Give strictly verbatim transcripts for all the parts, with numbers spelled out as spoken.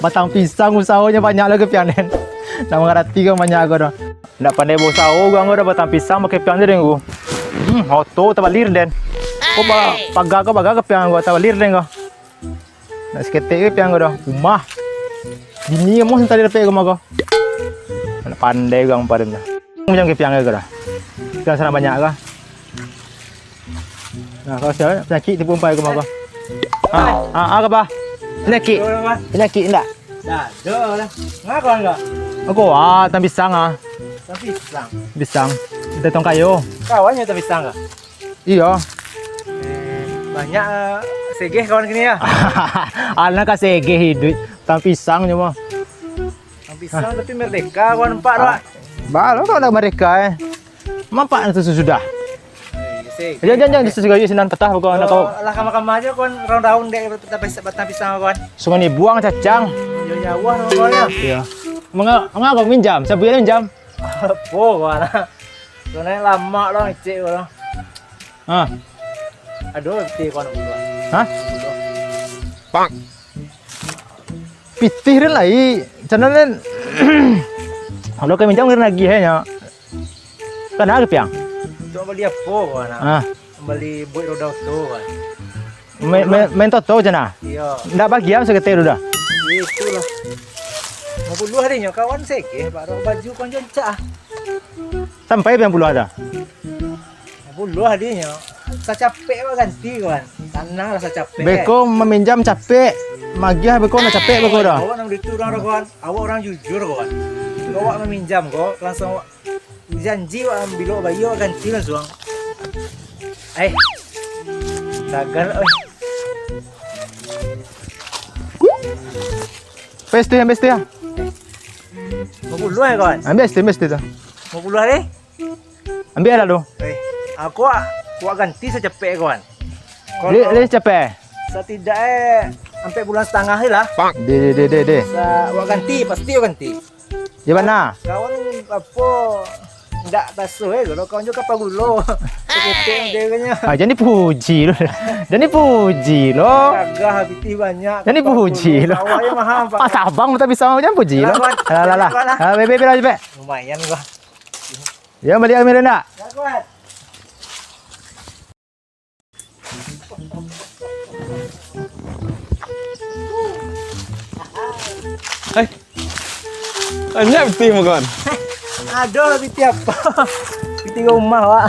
Batang pisang usahonyo banyak lo kepiang den. Nak mangarati ko banyak ko doh. Ndak pandai bausaho urang ko doh, batang pisang pakai piang tu den ko. Hmm, oto tabalir den. Ko ba-, paga ko paga kepiang ko tabalir den ko. Nak saketek kepiang ko doh. Umah. Bini kamu santari dapek ko mah ko. Ndak pandai urang paden tu. Macam kepiang ko doh. Kepiang sana banyak ko. Nah, kalau siapa penyakit tipu umpai ko mah ko. Ah, ah, ah, apa? Penyakit. Penyakit ndak? Dah, dah lah. Ngapa enggak? Aku ah, tan pisang ah. Tan pisang. Pisang. Kita tong kayo. Kawannya tan pisang kah? Iya. Eh, banyak eh, segeh kawan kini ya. Anak ka segeh hidup. Tan pisang nyo mah. Tan pisang tapi merdeka kawan empat doh. Bah, lo kau nak merdeka eh. Mampak tu sudah. Jangan, jangan, jangan, sudah sinan patah pokok anak kau. Lah kama-kama aja kawan round-round dek batang pis-, batang pisang kawan. Sungai ni buang cacang. Jauh-jauh lah kawan ya. Iya. Manga, manga kau minjam, sabulan minjam. Apo kawan? Kau naik lama lah ngecek kau lah. Hah? Aduh, ti kawan aku lah. Hah? Pak. Pitih den lai, cando den. Kalau ka minjam den agiah nyo. Kana kepiang? Untuak bali apo, kawan? Ah. Bali buek roda oto, kawan. Main, main, main toto cana? Iyo. Ndak bagian saketek roda? Itulah. Limo puluah deh nyo, kawan segeh, Pak. Baju kawan jo ancak ah. Sampai limo puluah dah. Puluah dinyo. Sacapek awak ganti, kawan. Tanang lah sacapek. Beko maminjam capek, magiah beko nak capek beko dah. Awak nang itu urang, kawan. Awak urang jujur, kawan. Awak maminjam ko, langsung awak janji awak bilo bayia awak ganti langsuang. Eh. Gagal, oi. Pes tu, pes tu ya. Limo puluah ya, kawan? Ambil tu, ambil tu. Limo puluah deh. Ambil lah tu. Eh, aku ah, kuat ganti sacapek, kawan. Dia, dia capek. Setidaknya sampai bulan setengah ni lah. Deh, deh, deh, deh, deh. Sa-, wak ganti, pasti wak ganti. Di mana? Kawan apa? Ndak taso eh, kalau kawan juga pagulo. Seketek dia kanya. Ah, jadi puji lo. Jadi puji lo. Gagah, pitih banyak. Jadi puji lo. Awaknya mahal, Pak. Ah, sabang tak bisa macam puji lo. Lah, kawan. Lah, lah, lah. Lah, kawan, lah. Ah, bebe, bebe, bebe. Lumayan gua. Ya, balik ambil ndak? Ya, kawan. Hai. Banyak pitih mah, kawan. Aduh, pitih apa? Pitih rumah, Wak.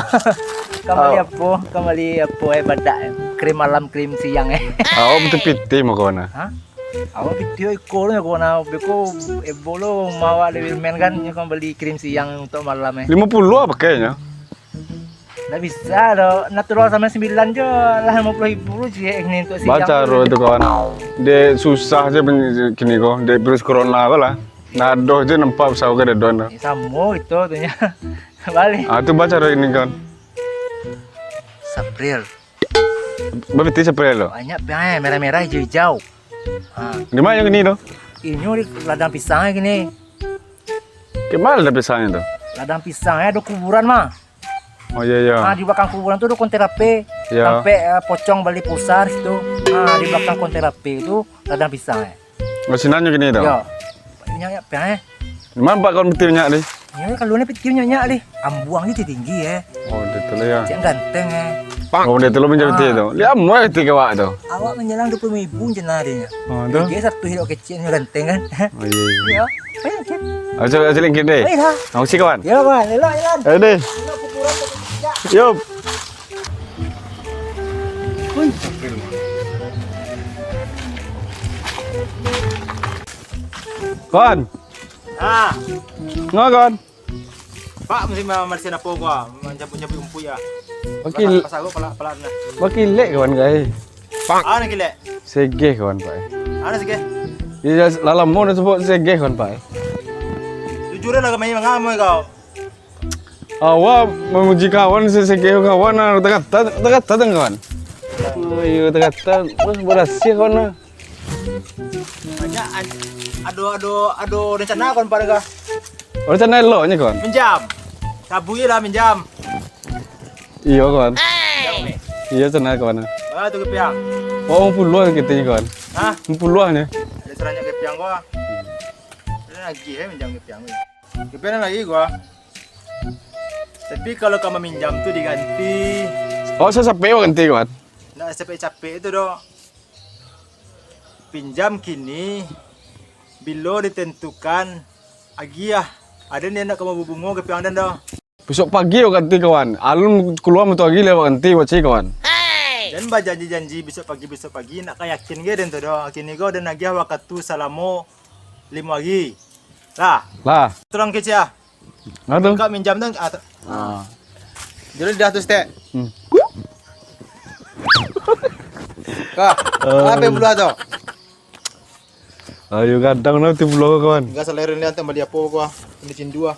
Kambali apo? Kambali apo, eh, badak, eh? Krim malam, krim siang, eh. Awak betul pitih mah, kawan, ah? Hah? Awak pitih iko lo, kawan, ah. Beko, eh, bolo, mawa dari men kan, nyo kambali krim siang untuk malam, eh. Limo puluah pakainya. Ndak bisa doh. Natural sampai sembilan jo lah limo puluah ribu lo ciek ini untuk siang. Bacaro tu, kawan. Dek susah je kini ko, dek virus corona ko lah. Nadoh je nampak usaho kadadon tu. Eh, samo itu tu nya. Balik. Ah, tu bacaro ini, kawan. Sapril. Bapiti Sapril tu? Banyak piang eh, merah-merah, hijau-hijau. Ha. Di mana yang kini tu? Inyo di ladang pisang eh kini. Di mana ladang pisang tu? Ladang pisang eh, ada kuburan mah. Oh, iya, iya. Ah, di belakang kuburan tu ada konter ape. Iya. Sampai, eh, pocong bali pusar situ. Ah, di belakang konter ape tu ladang pisang, eh. Oh, sinanyo kini tu? Iya. Banyak, banyak, eh. Nampak kawan pitih banyak, deh. Ya, kalau ni pitih banyak, banyak, deh. Ambuang ni tinggi, eh. Oh, dia tu lah, ya. Cik ganteng, eh. Oh, dia tu lah mencari pitih tu. Lihat, mau pitih ke awak tu. Awak menjelang dua puluh ribu je lah dia. Oh, tu. Dia satu hidup kecil ni ganteng, kan? Oh, iya, iya. Ya. Ayo, ayo, lingkit deh. Ayo lah. Makasih, kawan. Ya, kawan. Elok, elok. Ayo deh. Elok kuburan tu. Yup. Kawan. Ah. Ngah, kawan. Pak, mesti ma-, mesti napo gua, mancabuik-cabuik umpuik ah. Oke. Pasal gua palak-palak nah. Bakilek kawan kai. Ah, nak kilek. Segeh kawan kai. Ah, nak segeh. Iya, lalam mau nak sebut segeh kawan kai. Jujur lah kami mengamui kau. Awak memuji kawan, segeh kawan, ah, tak kata, tak kata deng kawan. Oh, iya, tak kata, terus berhasil kawan, ah. Banyak an-, ado, ado, ado rencana kawan pada kah? Rencana eloknya kawan. Minjam. Sabu je lah minjam. Iya kawan. Minjam, eh. Iya sana kawan. Ah, tu kepiang. Oh, puluah kito ni, kawan. Hah? Puluah ni. Ado saranyo kepiang gua. Ado lagi, eh, minjam kepiang gua. Kepiang lagi gua. Tapi kalau ka maminjam tu diganti. Oh, sa-, capek ganti, kawan. Ndak capek-capek tu doh. Pinjam kini, bilo ditentukan agiah. Ado ni ndak ka mabubungo kepiang den doh. Besok pagi awak ganti, kawan. Alun kalua matoari lai awak ganti, wak cik, kawan. Jan bajanji-janji besok pagi, besok pagi, nak ka yakin ge den tu doh. Kini ko den agiah wakatu salamo limo hari. Lah. Lah. Tolong kecil ah. Nah, tu. Kak minjam tu, ah, tu. Ah. Jadi dah tu, Stek. Hmm. Kak, apa yang puluah tu? Ayo gadang lah tu puluah, kawan. Enggak selera ni, antam bali apo ko ah? Bali cindu ah.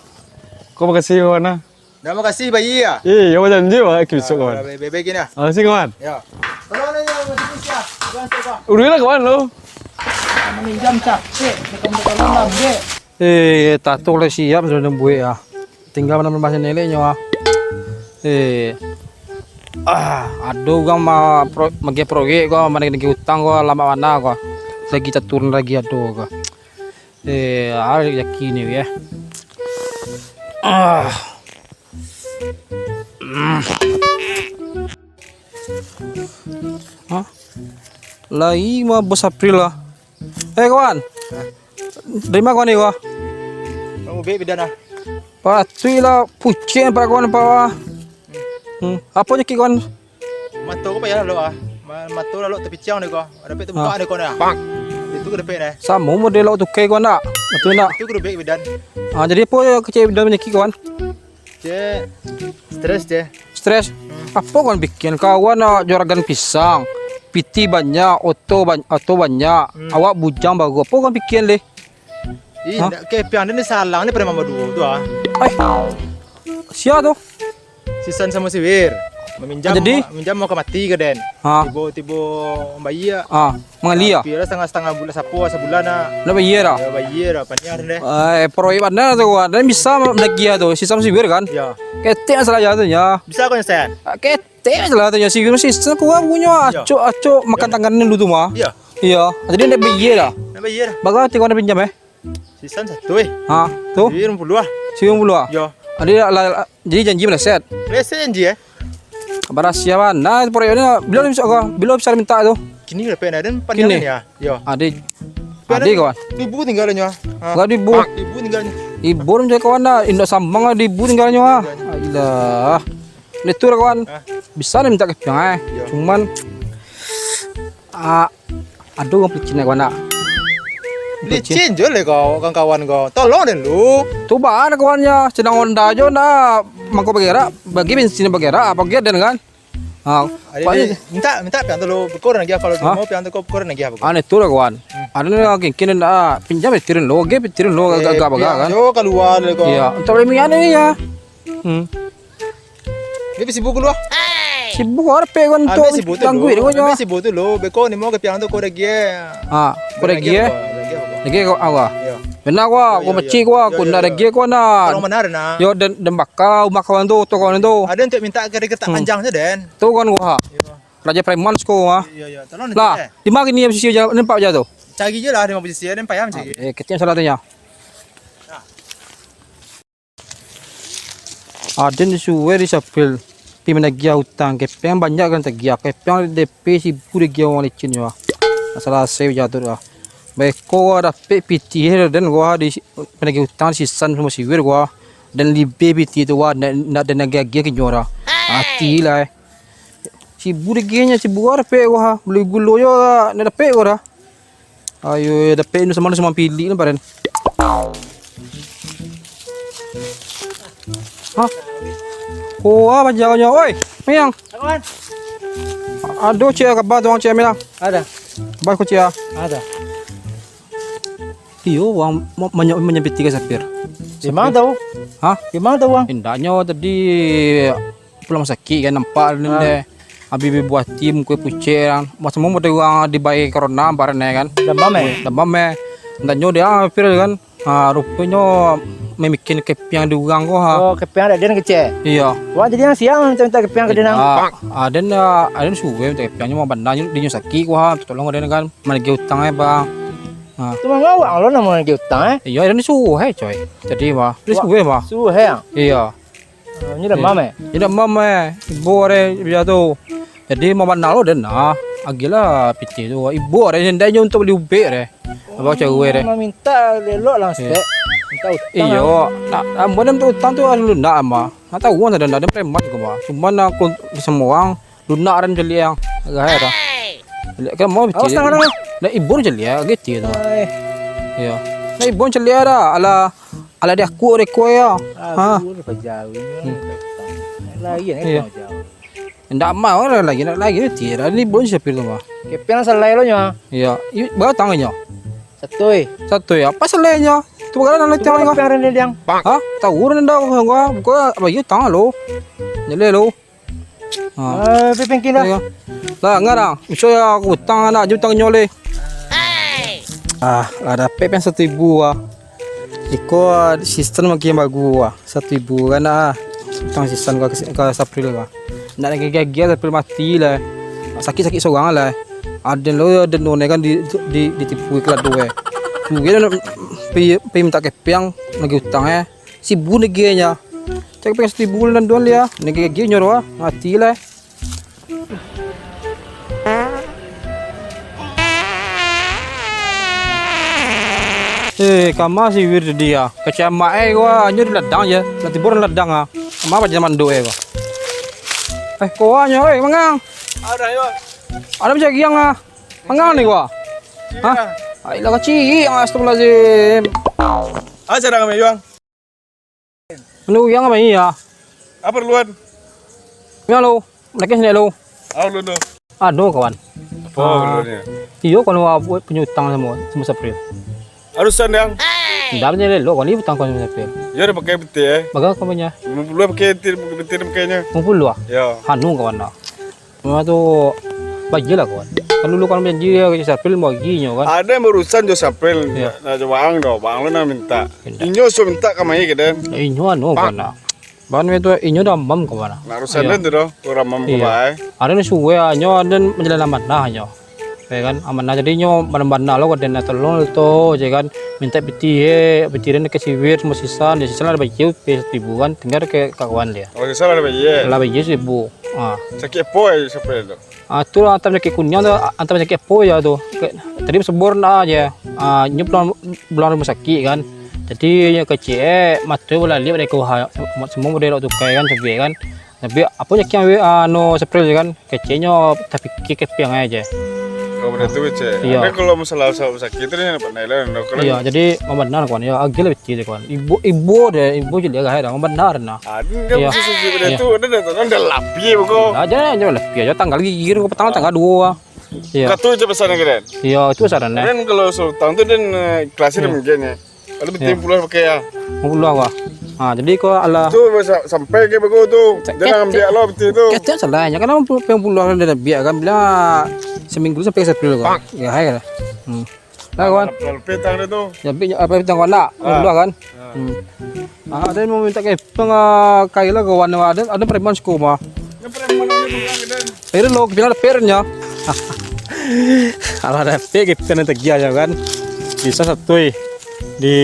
Kau makasih, kawan, ah. Dah makasih, bayi ah. Eh, yo bajanji, wak, besok, kawan. Be-, be-, begini ah. Makasih, kawan. Ya. Tolong ni, yang masih bisa. Jangan coba. Udah lah, kawan, lo. Minjam capek, kamu tolong lah, Bek. Eh, tato lah siap sudah den buek ah. Tinggal manambah-nambah nilai nyo ah. Eh. Ah, ado urang ma-, pro-, magiah proyek ko, managih utang ko, lamak bana ko. Lagi taturun lagi ado ko. Eh, ah, yakin ni ya. Ah. Hmm. Hah? Lai mah Bos April lah. Eh, kawan. Dari ma kawan ni, kawan? Urang ubek bidan ah. Patuik lah, pucek nampak kawan, nampak, wah. Hmm. Apo nyakik kawan? Mato ko payah lalok ah. Ma-, mato lalok tapiciang dek ko. Dapek tabuka dek ko nah. Itu ko dapek nah. Samo model lok tukai kawan ndak? Batua ndak? Itu ko dapek bidan. Ah, jadi apo kecek bidan manyakik kawan? Cek, stres, cek. Stres? Hmm. Apo kawan bikin? Kawan nak juragan pisang, piti banyak, oto ban-, oto banyak, hmm, awak bujang baru. Apo kawan bikin leh? Ih, hah? Ndak kepiang den salang ni preman baduo tu ah. Ai. Sia tu? Si San samo si Wir. Maminjam, ah, jadi? Minjam mau ka mati ka den. Ha. Tibo-tibo bayia. Ha, mangalia. Tapi lah setengah-setengah bulan, sapo sabulan ah. Ndak bayia dah? Ya, bayia dah, paniah deh. Eh, proyek bana tu, kawan. Den bisa managiah tu, si San si Wir kan? Ya. Ketek masalah tu nya. Bisa kau nyesan? Ah, ketek masalah tu nya, si Wir si San kuat punyo, ya, acok, acok makan tangan dulu tu mah. Ya. Iya, jadi ndak bayia dah. Ndak bayia dah. Bagai ti kau nak pinjam, eh? Si San satu, eh. Ha, tu? Siwir puluah. Siwir puluah? Yo. Jadi, la-, la-, jadi janji meleset. Meleset janji, eh? Barasia bana proyek ni, bilo bisa ko, bilo bisa minta tu. Kini lah, Pen, den panjang kini ni, ya. Yo. Ade, ade kawan. Ribu tinggal nyo. Ha. Lah ribu. Ribu tinggal nyo. Ibu macam kawan dah, indak sambang lah ribu tinggal nyo ah. Alah. Itu lah kawan. Ha. Bisa ni minta kepiang, eh. Yo. Cuman, ah, Ado urang pelicin kawan nak. Pelicin jo leh kau, kawan-kawan kau. Tolong den lu. Tu baa kawannya, sedang Honda jo nak mangko bagerak, bagi bensin bagerak, apo gear den kan? Ha, ade, paknyo ade, minta, minta pian tu lu, buko den agiah kalau mau pian tu kau buko den agiah buko. Ane tu lah kawan. Hmm. Ado ni kini nak pinjam piti den lu, agiah piti den lu agak-agak baga kan. Jo kalua leh kau. Iya, untuk premium ni ya. Hmm. Dia sibuk dulu ah. Sibuk ah, dapek kan tu. Ambil sibuk tu dulu. Ganggu dia punya. Ambil sibuk tu dulu. Beko ni mau kepiang tu kau dah gie. Ha, kau dah gie. Dah gie kau awak. Yo. Benar kau, kau mecik kau, kau nak dah gie kau nak. Kalau benar nah. Yo, dan, dan bakal rumah kawan tu, tu kawan tu. Ada untuk minta kereta panjang tu, Den. Tu kan gua. Yo. Raja preman siko ah. Yo, yo. Tolong lah, di mana ni posisi je, nampak je tu. Cari je lah di mana posisi, Den payah cari. Eh, kecil salah tu nya. Aden disuruah di Sapil, pi managiah utang, kepiang banyak kan tagiah, kepiang D P sibu diagiah urang licin jo ah. Masalah ase jo tu ah. Beko ah dapek pitih den gua di managiah utang sisan samo siwir gua. Dan libeh pitih tu gua, ndak, ndak den agiah-agiah ka inyo dah. Ati lah eh. Sibu diagiahnyo, sibu gua dapek gua. Beli gulo jo ndak dapek gua dah. Ayo, dapek indu samano samang pilik ni, Paren. Hah? Kuah bajalannya. Oi, Miang. Apo, Wan? Ado ciek kaba tu, Ciek Miang. Ado. Kaba ko ciek. Ado. Iyo, wang ma-, manya-, manyampitika Sapir. Di ma tau? Hah? Di ma tau, wang? Indaknyo tadi pulang sakik kan, nampak ni deh. Habis buah tim kue pucek kan. Macam mana urang dibai corona barang ni kan. Demam, eh? Demam, eh. Tanyo dia hampir kan. Ha, ruponyo mamikian kepiang di urang ko ha. Oh, kepiang dak den kecek. Iyo. Wah, jadi nan siang minta-minta kepiang ka den ang. Ah, aden, ah, aden suwe minta kepiang, nyo mah bana nyo, dinyo sakik ko ha, tolong aden kan, managiah utang eh, Bang. Ah. Tu mangawak lo namo lagi utang eh. Iyo, aden suwe coy. Jadi mah, aden suwe mah. Suwe ang. Iyo. Ah, nyo dak mam eh. Nyo dak mam eh. Ibo re biaso tu. Jadi mah bana lo den ah. Agiahlah pitih tu. Ibo re, indak nyo untuak bali ubek re. Apo caro e? Maminta elok lah, Stek. Minta utang. Iyo, nak, ambo ni minta utang tu ado lunak mah. Nak tahu mah, ado, ado preman ko mah. Cuman aku samo urang lunak ran caliak ang. Agak ai dah. Caliak kan mau pitih. Awas tangan lu. Nak ibo caliak, gitu tu. Ai. Iyo. Nak ibo caliak dah. Alah, alah di aku reko yo. Ha. Aku dah pajawi. Hmm. Lagi ni. Iyo. Ndak mau lah lagi, ndak lagi ni tiada ni bon sapir tu mah. Kepiang salai lo nyo. Iyo, i-, bara tangan nyo? Satui. Satui, apa salai nyo? Tu bara dalam tiang nyo. Kepiang rendah diang. Ha? Tahu rendah gua, gua bagi utang lo. Nyele lo. Ha. Eh, piping kini dah. Iyo. Lah, ngarang. Iso ya aku utang anak je utang nyo le. Ah, lah dapek pen satu ribu ah. Iko, ah, sistem makin bagu ah. Satu ribu kan ah. Utang sisan ka, ka Sapril ka. Ndak lagi gagia Sapril mati lah. Sakik-sakik sorang lah. Aden lo, aden lo kan di, di, ditipu kelado eh. Suruah nak pi, pi minta kepiang lagi utang eh. Sibu negenyo. Cak kepiang satu ribu dan duan dia. Nege gagia nyo doh ah. Mati lah. Eh, kama si Wir tadi ah. Kacamak eh gua, nyo di ladang je. Lah tibo ladang ah. Kama aja manduk eh gua. Eh, koa nyo eh, mangang. Ada yo. Ada macam giang ah. Mangang ni gua. Hah? Ai lah kacik, astagfirullahalazim. Ah, jarang kami yuang. Anu, yang apa iya? Apa perluan? Ya lo, mereka sini lo. Apa perlu tu? Ado kawan. Apa perluannya? Iyo, kalau buat punya utang sama sama Sapril. Arusan yang? Ndak punya lo, kalau utang kau sama Sapril. Ya udah pakai peti eh. Bagai kawannya? Lima puluh pakai peti, peti pakainya. Lima puluh ah? Ya. Anu kawan dah. Memang tu bagi lah kawan. Kan dulu kan janji dia ke Sapril mau bagi nyo kan. Ada yang berurusan jo Sapril. Ya. Nak jo Baang doh, Baang lo nak minta. Indak. Inyo so minta kamai ke den. Inyo anu kawan. Bahan itu inyo dah mam kawan. Nak urusan den tu doh, kurang mam kawan. Ada ni suwe ah, nyo ada menjalan amanah nyo. Ya kan, amanah jadi nyo bana-bana lo kaden tolong tu je kan. Minta piti eh, piti den ke siwir sama sisan, ya sisan lah bagi pe seribu kan, tinggal ke kawan dia. Oh, sisan lah bagi eh. Lah bagi seribu. Ah. Sakik apo eh Sapril tu? Ah, tu lah antah panyakik kuniang tu, antah panyakik apo ya tu. Tadi basabur ndak aja. Ah, inyo pulang, pulang rumah sakit kan. Jadi inyo kecek eh, mato balaliak dari ko ha, semua model tukai kan, cabiak kan. Tapi apo panyakik yang anu Sapril kan, keceknyo tapikia kepiang aja. Oh, benda tu kecek. Iyo. Ada kalau masalah, masalah sakit tu dia dapat nilai. Iyo, jadi membenar kawan. Ya, agak lah betul kawan. Ibu, ibu deh, ibu jadi agak heran, membenar nah. Ah, dia mesti sisi benda tu, ada dah, dah lapih buko. Nah, jangan, jangan lapih aja, tanggal gigi tu, petang tanggal dua. Iyo. Kau tu je pesan ke den? Iyo, itu pesan eh. Den kalau sultan tu den eh, kelasnya mungkin ya. Kalau betul puluh pakai ya. Lima puluh apa? Ha, jadi kau alah. Tu sampai ke buko tu. Jangan ambil lo betul tu. Kecek salah, ya kan puluh dia biar kan bila seminggu sampai Sapril kau. Ya hai lah. Hmm. Lah kawan. Kalau petang dia tu. Ya, apa petang kau nak? Lima puluh kan? Hmm. Ah, ada yang mau minta kepeng ah, kai lah kawan ada, ada preman sekolah. Akhirnya lo kita ada pernya. Kalau ada pe kita nanti tagiah aja kan. Bisa satu eh. Di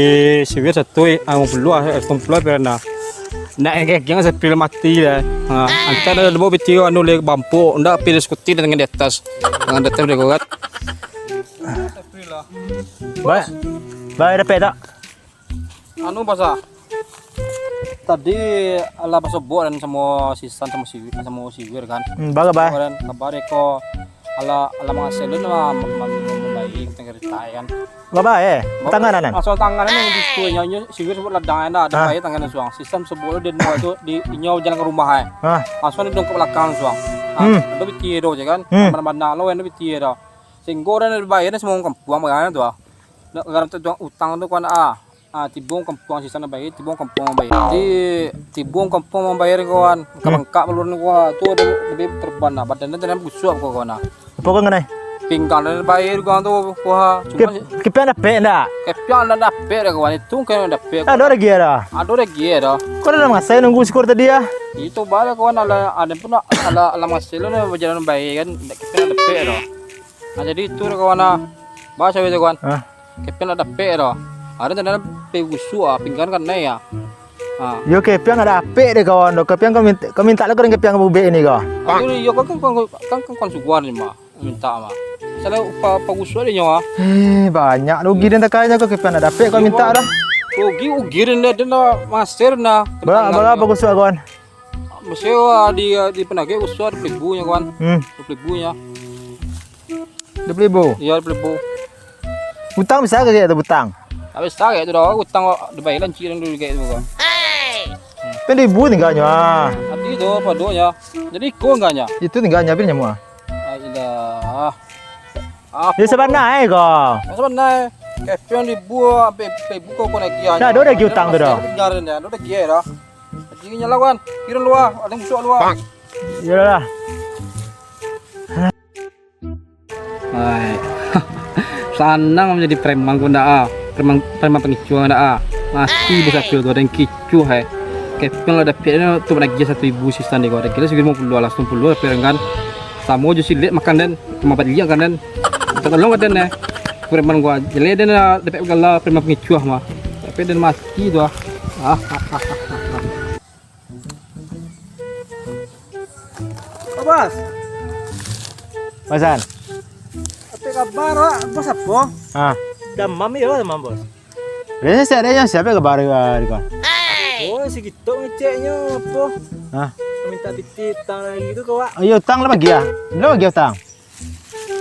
siwir satu eh, ah, lima puluh ah, lima puluh perna. Nak yang kayak jangan sampai mati lah. Ha, antah ada dua piti anu lek bampuk, ndak pilih skuti dengan di atas. Dengan di atas dia kuat. Baik. Baik dapat tak? Anu, Basa. Tadi alah basobok dan samo sisan, samo siwir, samo siwir kan. Hmm, baga, bah. Kabar, kabar ko alah, alah mangasel tu mah, mem-, mem-, membaik tengah cerita kan. Baga, eh. Tangan anan. Asal tangan ni di situ nyo, nyo siwir sebut ladang dah, ada baik tangan suang. Sisan sebut dia dua tu di inyo jalan ke rumah eh. Ah. Langsung dia dongkok belakang suang. Ah, hmm. Ada piti do je kan. Hmm. Mana-mana lo ada piti do. Sehingga orang dibayar ni semua kampuang barang tu ah. Nak garam tu utang tu kan ah. Ah, tibo kampuang sisan bayar, tibo kampuang bayar. Di tibo kampuang mambayar kawan, hmm. Bangkak balun kawan. Tu ada lebih terban lah. Badan dia tadi busuak kawan lah. Apa kau ngenai? Pinggan den bayia urang tu, wah. Cuma Ke-, kepiang dapek ndak? Kepiang ndak dapek doh, kawan. Itu kan ndak dapek. Ado lagi ado? Ado lagi ado. Kau dah lama saya nunggu sikor tadi, ah. Itu baliak, kawan, ala, ado pun ala, ala masih lo ni bajalan bayia kan, ndak kepiang ndak dapek doh. Nah, jadi itu doh, kawan, ah. Bahasa itu, kawan. Hah? Kepiang ndak dapek doh. Ado tanda pe gusuk ah, pinggan kan naik ah. Ha. Yo, kepiang ndak dapek deh, kawan, doh. Kepiang kau minta, kau minta lah kau kepiang bubek ni kau. Aduh, yo, kan, kan, kan, kan, kan suguhan ni mah. Minta mah. Salah upa, upa gusuk ado nyo ah. Eh, banyak rugi den takainya kau, kepiang ndak dapek kau minta dah. Rugi, rugi den dah, den dah masir nah. Bara, bara upa gusuk, kawan? Masih, ah, di, di panagih gusuk ado duo puluah ribu nyo, kawan. Hmm. Duo puluah ribu nyo. Duo puluah ribu? Iyo, duo puluah ribu. Utang bisa ka tu utang? Tak bisa ka tu doh, utang kok dibayia lancik dulu ka tu kok. Pen ribu tingganyo ah. Ati tu padonya. Jadi iko tingganyo. Itu tingganyo, pen nyamuak ah. Ailah. Ah. Yo, sabana eh ko. Sabana eh. Kepiang ribu, ampe ribu ko lagi. Nah, ado lagi utang tu doh. Tinggal ni, ado lagi dah. Jadi nyalah, kawan. Kiro luar, ado musuh luar. Iyolah. Hai. Sanang manjadi preman ko ndak ah. Preman, preman pangicuah ndak ah. Mati bos April tu, ado nan kicuah eh. Kepiang lah dapek tu, banagiah satu ribu sisan ni ko. Ado kilo sagitu limo puluah lah, sapuluah puluah dapek kan. Samo jo silik makan den, limo baliak kan den. Minta tolong ka den eh. Preman ko, jaleh den lah dapek gala preman pangicuah mah. Tapi den mati tu ah. Ah, ah, ah, ah, ah. Oh, Bos. Pasan. Apo kabar, Wak? Bos apo? Ah. Damam iyo, damam, Bos. Biaso sia ado nan sia, apo kabar di ko? Oh, sagitu ngeceknyo apo? Hah? Minta pitih utang lagi tu ko, Wak. Iyo, utang lah bagiah. Bilo bagiah utang?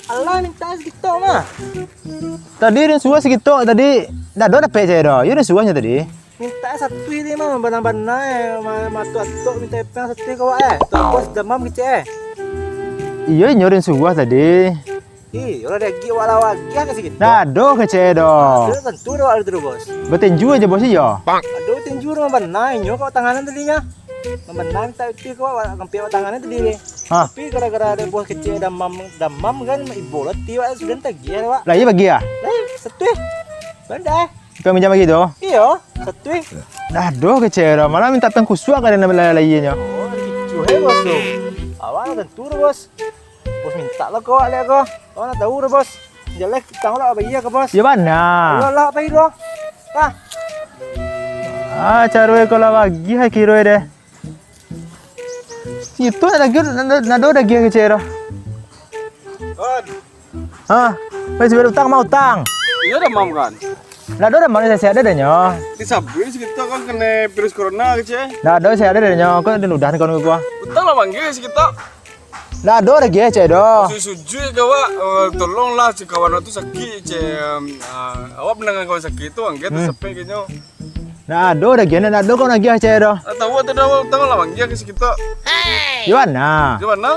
Alah, minta sagitu mah. Tadi den suruah sagitu tadi, ndak ado dapek cek doh. Iyo, den suruahnyo tadi. Minta satuih tadi mah, bana-bana eh, ma-, matok-atok minta utang satuih ko, Wak eh. Tu bos damam kecek eh. Iyo, inyo den suruah tadi. Ih, urang dagik wak lawak agiah ka sagitu. Ndak ado kecek doh. Sudah tantu dah wak tu, Bos. Batinju aja, Bos, iyo. Ado batinju mah bana inyo ka wak tanganan tadi nyo. Mah bana minta pitih ko wak, wak kampiak wak tanganan tadi. Hah? Tapi gara-gara ado bos kecek damam, damam kan, ibo lah ti wak, sudah tagiah wak. Lah, iyo bagiah? Lah, satuih. Banda eh. Kau minjam lagi tu? Iyo, satuih. Ndak ado kecek doh, malah minta piang kusuak ka den lai-laiannyo. Oh, ricuah eh, Bos tu. Awak lah tantu tu, Bos. Bos mintak lah ko, liek ko. Awak ndak tahu doh, Bos. Jaleh utang lah bayia ko, Bos. Iyo bana. Iyo lah, pai doh. Tah. Ah, caro ko lah bagiah kiro deh. Itu ndak ado, ndak ado, ndak ado dagiah kecek doh. Kon. Hah? Weh, sabari utang mah utang. Iyo, damam kan? Ndak ado damam, sia ado deh nyo. Disabuik sakitu kan kanai virus corona kecek. Ndak ado, sia ado deh nyo. Kok den udah ni kawan ko. Utang lah manggil sakitu. Ndak ado dagiah cek doh. Sujud-sujud ka awak, eh, tolonglah cek kawan tu sakik cek, em, ah, awak pandangan kawan sakik tu, anggiah tu sampai ka inyo. Ndak ado dagiah, ndak ado kawan dagiah cek doh. Ah, tahu atau dah tahu lah manggil ka sakitu. Di mana? Di mana?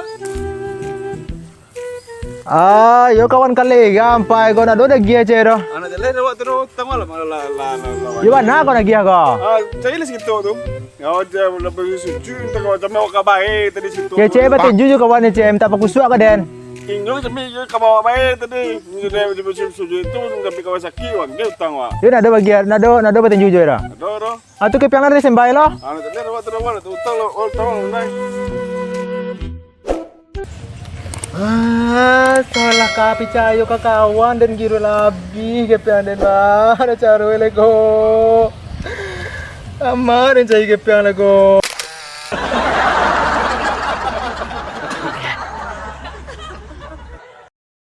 Ah, iyo kawan kali, gampai ko ndak ado dagiah cek doh. Anak jaleh awak tu doh, tahu lah, lah, lah, lah, lah. Di mana kawan dagiah ko? Ah, carilah sakitu tu. Awak dah lapas sujud, entah kawan sampai awak ka bae tadi situ. Kecek batinju jo kawan ni, cek, minta pakusuak ka den. Inyo sampai ka bae tadi. Inyo dah lapas sujud tu, sampai kawan sakik, wak, dia utang, wak. Yo, ndak ado bagian, ndak ado, ndak ado batinju jo dah. Ado, ado. Ah, tu kepiang lah dari sembai lo. Ah, nak tadi awak tu dah, wak, utang lo, utang lo, utang. Ah, salah ka picayo ka kawan den, giro labiah kepiang den, bah. Ado caro lai ko. Amak den cari kepiang lai ko.